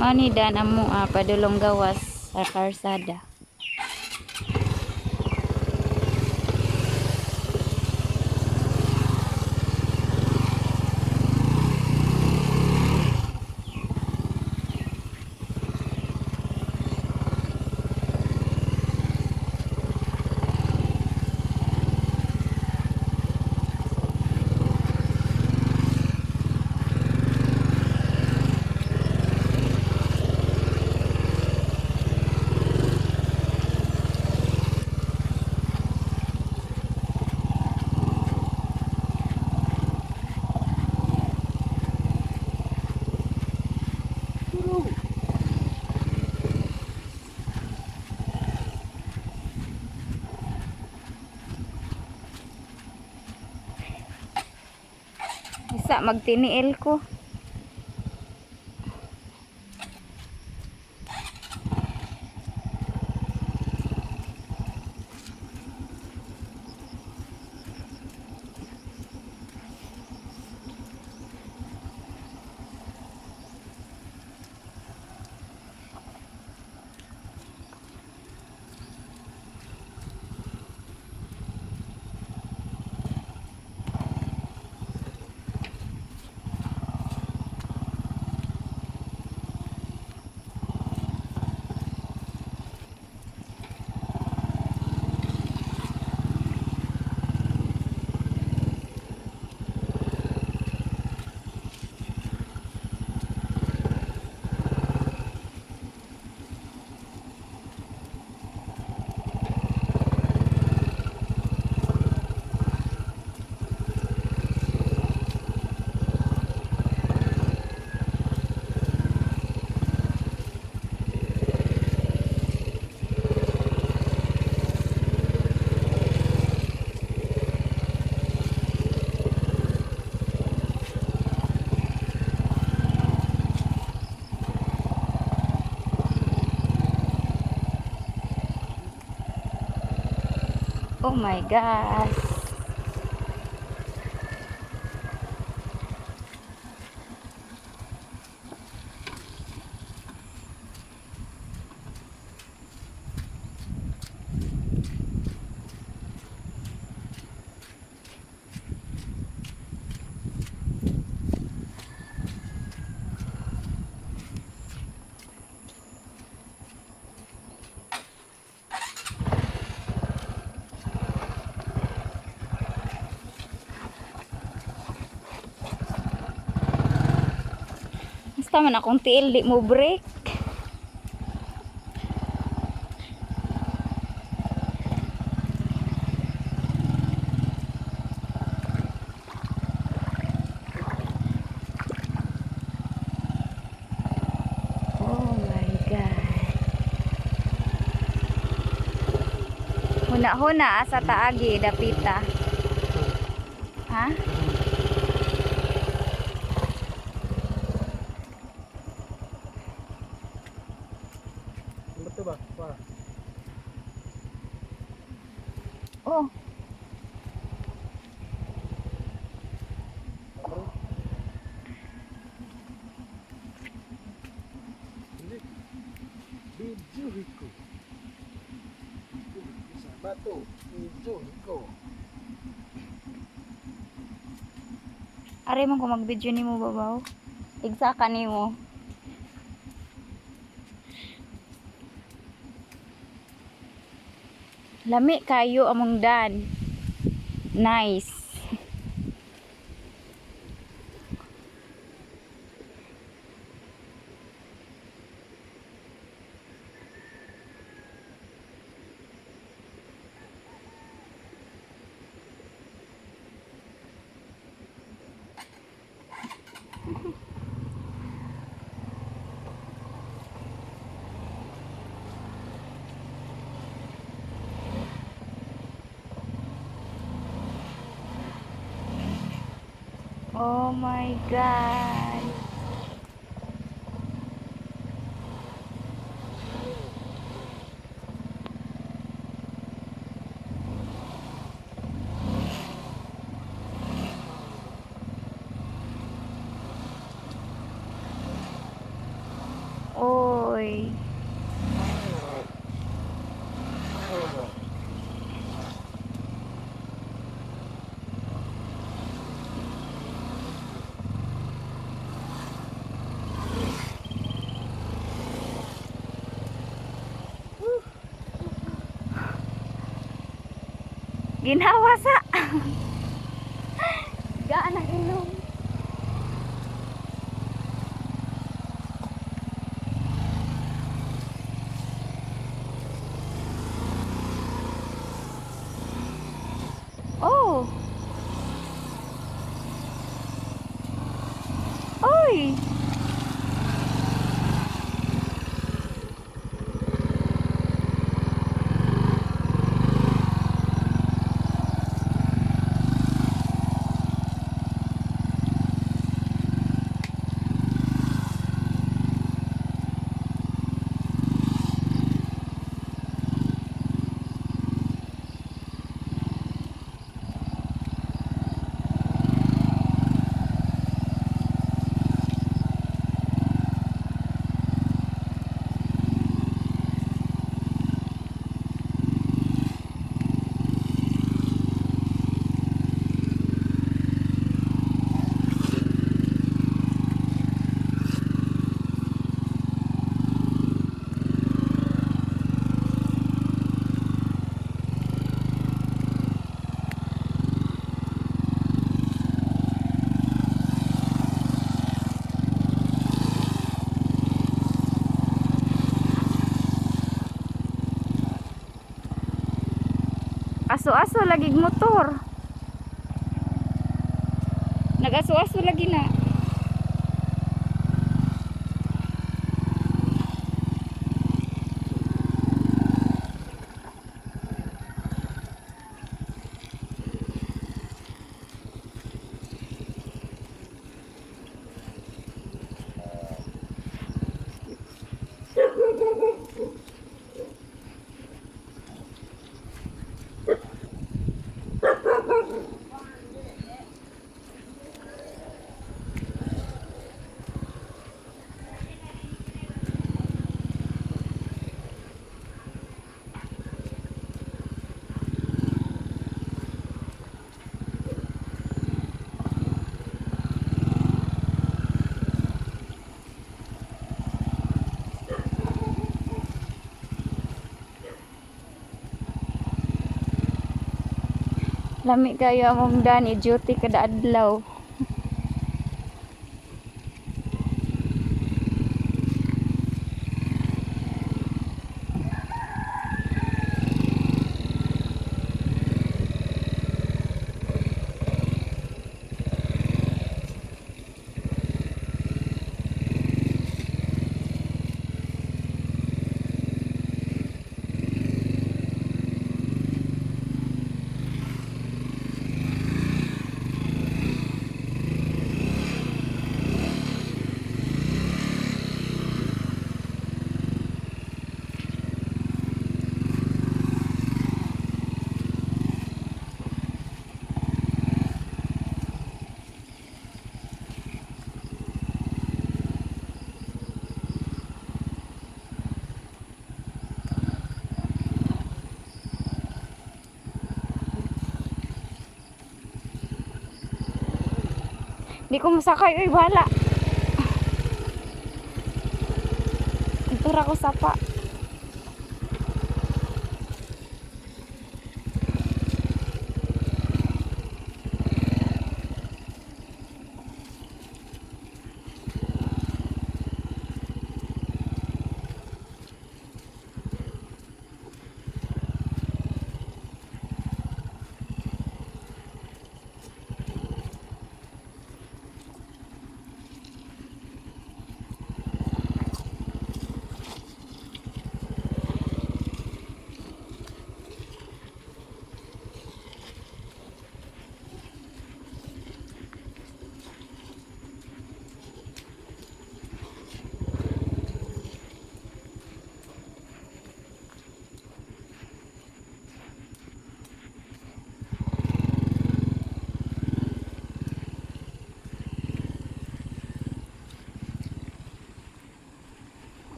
Mao ni daan amo padulong gawas sa karsada. Isa magtiniil ko. Oh my gosh. Basta man akong tiil, di mo break. Oh my God. Huna-huna, asa taagi, dapita. Ha? Ano ba? Pa. Oh, Hindi. Video ko. Sa bato. Video ko. Ari man ko mag-video nimo babaw. Igsa ka nimo. Lami kayo among dan. Nice. Oh my God. Oy. Ginawa sa. Gaan ang ilong. Oh. Oy. Aso-aso lagi motor. Nag-aso-aso lagi na. Lami kayo among dani duty kada adlaw. Di ko masakay, uy, wala. Itura ko sapa.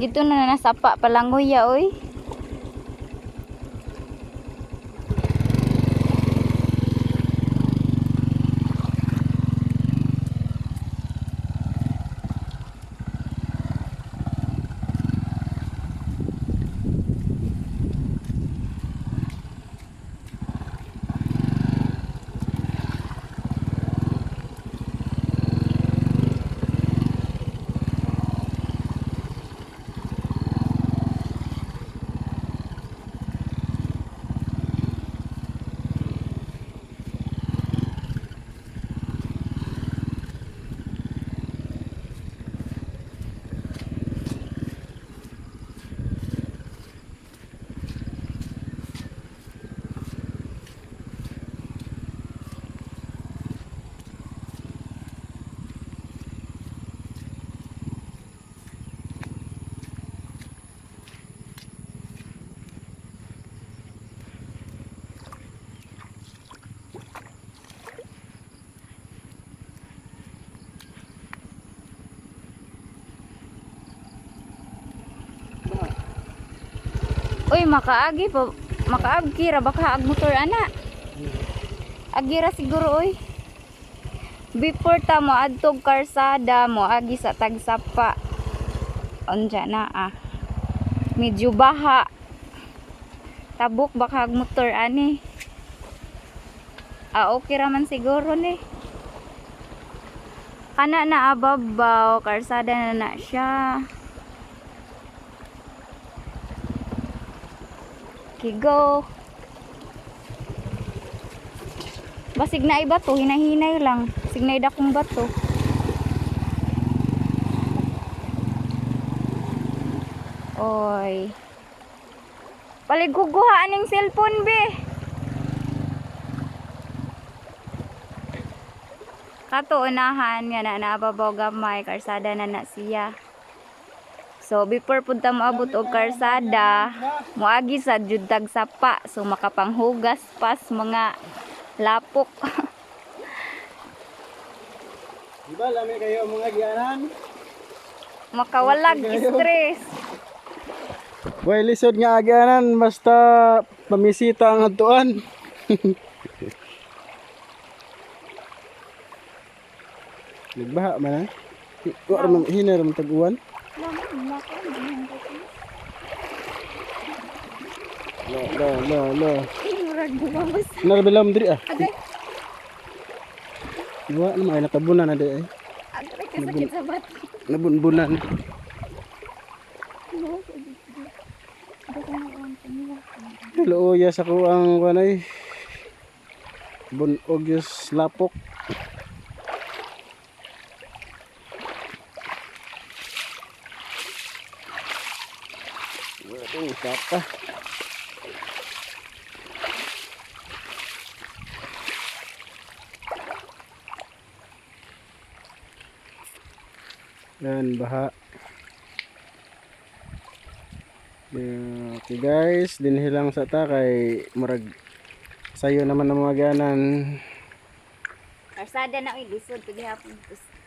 Dito na nasapa palangoy ya oy. Uy, makaagi pa makaagi ra baka ag motor ana. Agi ra siguro oy. Before ta mo adtog karsada mo agi sa tagsapa. Unja na ah. Medyo baha. Tabok baka ag motor ani. Ah, okay ra man siguro ni. Kana na ababaw, karsada na na siya. Okay, go. Basig na iba to, hinahinay lang. Basig na dakong bato. Oy. Paliguguha aning cellphone be. Kato unahan nga na naababaw gamay karsada na na siya. So before punta mo abot og karsada, moagi sa jud sapa so makapanghugas pas mga lapok. Di ba lami kayo mga gianan? Makawalag stress. Boy, lisod nga agyanan basta pamisita ang adtuan. Nagbaha man ah. Wa ra man hina ra man tag-uwan. La la la la. Murag bumabas. Narabilam diri ah. Agay, Wa na may natabunan na di ay. agay kasakit sa bato. Nabunbunan. Luoya sa kuang kanay. Bunog yus lapok. Waduh, sapa. Yan, baha. Yeah, okay guys, dinhi lang sa ta kay murag sayo naman ang mga ganan. Karsada na oy lisod paghihapon.